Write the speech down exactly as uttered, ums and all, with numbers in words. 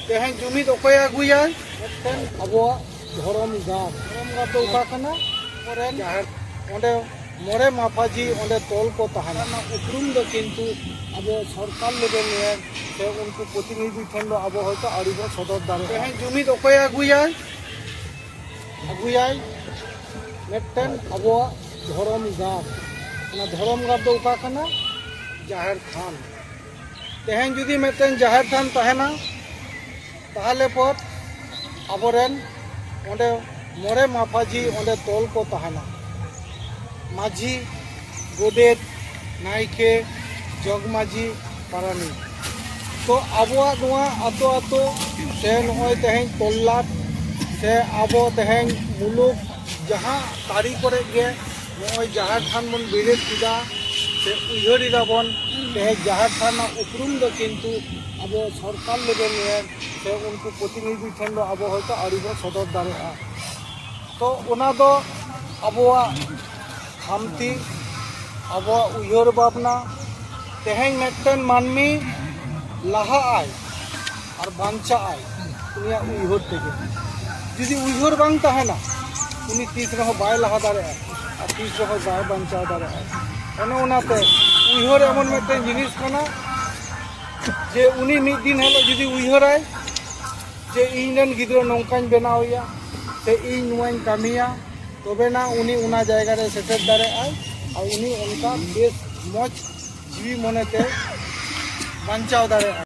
ᱛᱮᱦᱮᱧ ᱡᱩᱢᱤᱫ ᱚᱠᱚᱭᱮ ᱟᱹᱜᱩᱭᱟ? ᱢᱤᱫᱴᱮᱱ ᱟᱵᱚᱣᱟᱜ ᱫᱷᱚᱨᱚᱢ ᱜᱟᱲ᱾ ᱫᱷᱚᱨᱚᱢ ᱜᱟᱲ ᱫᱚ ᱚᱠᱟ ᱠᱟᱱᱟ? ᱟᱵᱚᱨᱮᱱ ᱡᱟᱦᱮᱨ, ᱚᱸᱰᱮ ᱢᱚᱬᱮ ᱢᱟᱯᱟᱡᱤ ᱚᱸᱰᱮ ᱛᱚᱞ ᱠᱚ ᱛᱟᱦᱮᱱᱟ᱾ ᱚᱱᱟ ᱩᱯᱨᱩᱢ ᱫᱚ ᱠᱤᱱᱛᱩ ᱟᱵᱚ ᱥᱚᱨᱠᱟᱨ ᱞᱮᱵᱮᱞ ᱨᱮ ᱥᱮ ᱩᱱᱠᱩ ᱯᱨᱚᱛᱤᱱᱤᱫᱷᱤ ᱴᱷᱮᱱ ᱫᱚ ᱟᱵᱚ ᱦᱚᱭᱛᱳ ᱟᱹᱣᱨᱤ ᱵᱚᱱ ᱥᱚᱫᱚᱨ ᱫᱟᱲᱮᱭᱟᱜᱼᱟ᱾ ᱛᱮᱦᱮᱧ ᱡᱩᱢᱤᱫ ᱚᱠᱚᱭᱮ ᱟᱹᱜᱩᱭᱟᱭ? ᱟᱹᱜᱩᱭᱟᱭ ᱢᱤᱫᱴᱮᱱ ᱟᱵᱚᱣᱟᱜ ᱫᱷᱚᱨᱚᱢ ᱜᱟᱲ᱾ ᱚᱱᱟ ᱫᱷᱚᱨᱚᱢ ᱜᱟᱲ ᱫᱚ ᱚᱠᱟ ᱠᱟᱱᱟ? ᱡᱟᱦᱮᱨ ᱛᱷᱟᱱ᱾ ᱛᱮᱦᱮᱧ ᱡᱩᱫᱤ ᱢᱤᱫᱴᱮᱱ ᱡᱟᱦᱮᱨ ᱛᱷᱟᱱ ᱛᱟᱦᱮᱱᱟ, ᱛᱟᱦᱚᱞᱮ ᱯᱚᱨ ᱟᱵᱚᱨᱮᱱ ᱚᱸᱰᱮ ᱢᱚᱬᱮ ᱢᱟᱯᱟᱡᱤ ᱚᱸᱰᱮ ᱛᱚᱞ ᱠᱚ ᱛᱟᱦᱮᱱᱟ᱾ ᱢᱟᱹᱡᱷᱤ, ᱜᱚᱰᱮᱛ, ᱱᱟᱭᱠᱮ, ᱡᱚᱜᱽ ᱢᱟᱹᱡᱷᱤ, ᱯᱟᱨᱟᱱᱤᱠ᱾ ᱛᱚ ᱟᱵᱚᱣᱟᱜ ᱱᱚᱣᱟ ᱟᱛᱳ ᱟᱛᱳ ᱥᱮ ᱱᱚᱜᱼᱚᱭ ᱛᱮᱦᱮᱧ ᱛᱚᱞᱞᱟᱴ ᱥᱮ ᱟᱵᱚ ᱛᱮᱦᱮᱧ ᱢᱩᱞᱩᱠ ᱡᱟᱦᱟᱸ ᱛᱟᱹᱨᱤ ᱠᱚᱨᱮ ᱜᱮ ᱱᱚᱜᱼᱚᱭ ᱡᱟᱦᱮᱨ ᱛᱷᱟᱱ ᱵᱚᱱ ᱵᱮᱨᱮᱫ ᱠᱮᱫᱟ ᱥᱮ ᱩᱭᱦᱟᱹᱨ ᱮᱫᱟ ᱵᱚᱱ, ᱛᱮᱦᱮᱧ ᱡᱟᱦᱮᱨ ᱛᱷᱟᱱ ᱨᱮᱱᱟᱜ ᱩᱯᱨᱩᱢ ᱫᱚ ᱠᱤᱱᱛᱩ ᱟᱵᱚ ᱥᱚᱨᱠᱟᱨ ᱞᱮᱵᱮᱞ ᱨᱮ ᱥᱮ ᱩᱱᱠᱩ ᱯᱨᱚᱛᱤᱱᱤᱫᱷᱤ ᱴᱷᱮᱱ ᱫᱚ ᱟᱵᱚ ᱦᱚᱭᱛᱳ ᱟᱹᱣᱨᱤ ᱵᱚᱱ ᱥᱚᱫᱚᱨ ᱫᱟᱲᱮᱭᱟᱜᱼᱟ᱾ ᱛᱚ ᱚᱱᱟ ᱫᱚ ᱟᱵᱚᱣᱟᱜ ᱠᱷᱟᱢᱛᱤ, ᱟᱵᱚᱣᱟᱜ ᱩᱭᱦᱟᱹᱨ ᱵᱷᱟᱵᱽᱱᱟ᱾ ᱛᱮᱦᱮᱧ ᱢᱤᱫᱴᱮᱱ ᱢᱟᱹᱱᱢᱤ ᱞᱟᱦᱟᱜ ᱟᱭ ᱟᱨ ᱵᱟᱧᱪᱟᱜ ᱟᱭ ᱩᱱᱤᱭᱟᱜ ᱩᱭᱦᱟᱹᱨ ᱛᱮᱜᱮ᱾ ᱡᱩᱫᱤ ᱩᱭᱦᱟᱹᱨ ᱵᱟᱝ ᱛᱟᱦᱮᱱᱟ, ᱩᱱᱤ ᱛᱤᱥ ᱨᱮᱦᱚᱸ ᱵᱟᱭ ᱞᱟᱦᱟ ᱫᱟᱲᱮᱭᱟᱜᱼᱟ ᱟᱨ ᱛᱤᱥ ᱨᱮᱦᱚᱸ ᱵᱟᱭ ᱵᱟᱧᱪᱟᱣ ᱫᱟᱲᱮᱭᱟᱜᱼᱟ᱾ ᱚᱱᱮ ᱚᱱᱟᱛᱮ ᱩᱭᱦᱟᱹᱨ ᱮᱢᱚᱱ ᱢᱤᱫᱴᱮᱱ ᱡᱤᱱᱤᱥ ᱠᱟᱱᱟ ᱡᱮ ᱩᱱᱤ ᱢᱤᱫ ᱫᱤᱱ ᱦᱤᱞᱳᱜ ᱡᱩᱫᱤ ᱩᱭᱦᱟᱹᱨᱟᱭ ᱡᱮ ᱤᱧ ᱨᱮᱱ ᱜᱤᱫᱽᱨᱟᱹ ᱱᱚᱝᱠᱟᱧ ᱵᱮᱱᱟᱣᱮᱭᱟ ᱥᱮ ᱤᱧ ᱱᱚᱣᱟᱧ ᱠᱟᱹᱢᱤᱭᱟ, ᱛᱚᱵᱮᱱᱟ ᱩᱱᱤ ᱚᱱᱟ ᱡᱟᱭᱜᱟ ᱨᱮ ᱥᱮᱴᱮᱨ ᱫᱟᱲᱮᱭᱟᱜᱼᱟᱭ ᱟᱨ ᱩᱱᱤ ᱚᱱᱠᱟ ᱵᱮᱥ ᱢᱚᱡᱽ ᱡᱤᱣᱤ ᱢᱚᱱᱮᱛᱮ ᱵᱟᱧᱪᱟᱣ ᱫᱟᱲᱮᱭᱟᱜᱼᱟᱭ᱾